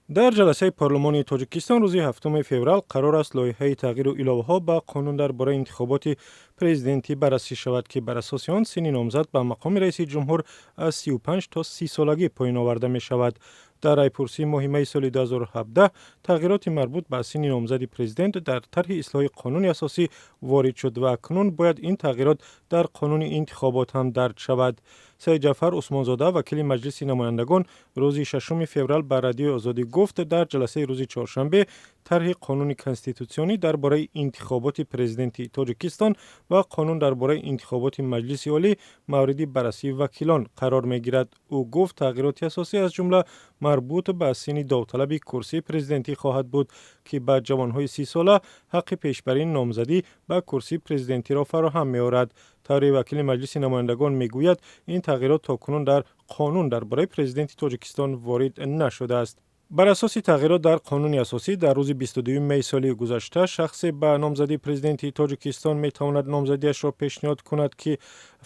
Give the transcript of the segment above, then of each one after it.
Дар ҷаласаи парлумони Тоҷикистон рӯзи 7 феврал қарор аст лоиҳаи тағйиру иловаҳо ба қонун дар бораи интихоботи президентӣ баррасӣ шавад, ки бар асоси он синни номзад ба мақоми раиси ҷумҳур аз 35 то 30 солагӣ поён оварда мешавад. Дар райпурсии моҳи майи соли 2017 тағйироти марбут ба синни номзади президент дар тарҳи ислоҳи қонуни асосӣ ворид шуд ва акнун бояд ин тағйирот дар қонуни интихобот ҳам дарҷ шавад. Саидҷафар Усмонзода, вакили Маҷлиси намояндагон, рӯзи 6 феврал ба Радиои Озодӣ гуфт, дар ҷаласаи рӯзи чоршанбе тарҳи қонуни конститутсионӣ дар бораи интихоботи президенти Тоҷикистон ва қонун дар бораи интихоботи Маҷлиси Олӣ мавриди баррасии вакилон қарор мегирад. Ӯ гуфт, тағйироти асосӣ аз ҷумла марбут ба синни довталаби курсии президентӣ хоҳад буд, ки ба ҷавонҳои 30-сола ҳаққи пешбарии номзадӣ ба курсии президентиро фароҳам меорад. Тавре вакили Маҷлиси намояндагон мегӯяд, ин тағйирот то кунун дар қонун дар бораи президенти Тоҷикистон ворид нашудааст. Бар асоси тағйирот дар қонуни асосӣ, дар рӯзи 22 май соли гузашта шахсе ба номзадии президенти Тоҷикистон метавонад номзадиашро пешниҳод кунад, ки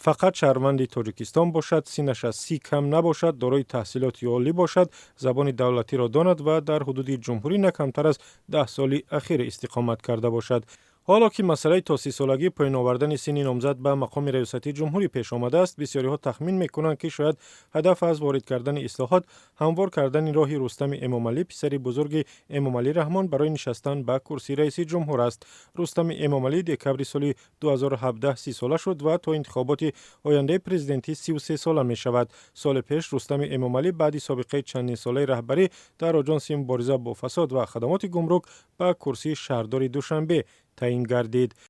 фақат шаҳрванди Тоҷикистон бошад, синнаш аз 30 кам набошад, дорои таҳсилоти олӣ бошад, забони давлатиро донад ва дар ҳудуди ҷумҳурӣ на камтар аз 10 соли ахир истиқомат карда бошад. Ҳоло ки масъалаи то 30-солагӣ поён овардани синни номзад ба мақоми раёсати ҷумҳурӣ пеш омадааст, бисёриҳо тахмин мекунанд, ки шояд ҳадаф аз ворид кардани ислоҳот ҳамвор кардани роҳи Рустами Эмомалӣ, писари бузурги Эмомалӣ Раҳмон, барои нишастан ба курсии раиси ҷумҳур аст. Рустами Эмомалӣ декабри соли 2017 30-сола шуд ва то интихоботи ояндаи президентӣ 33 сола мешавад. Соли пеш Рустами Эмомалӣ баъди собиқаи чандинсолаи раҳбарӣ дар Оҷонси мубориза бо фасод ва хадамоти гумрук ба курсии шаҳрдори Душанбе таъин гардид.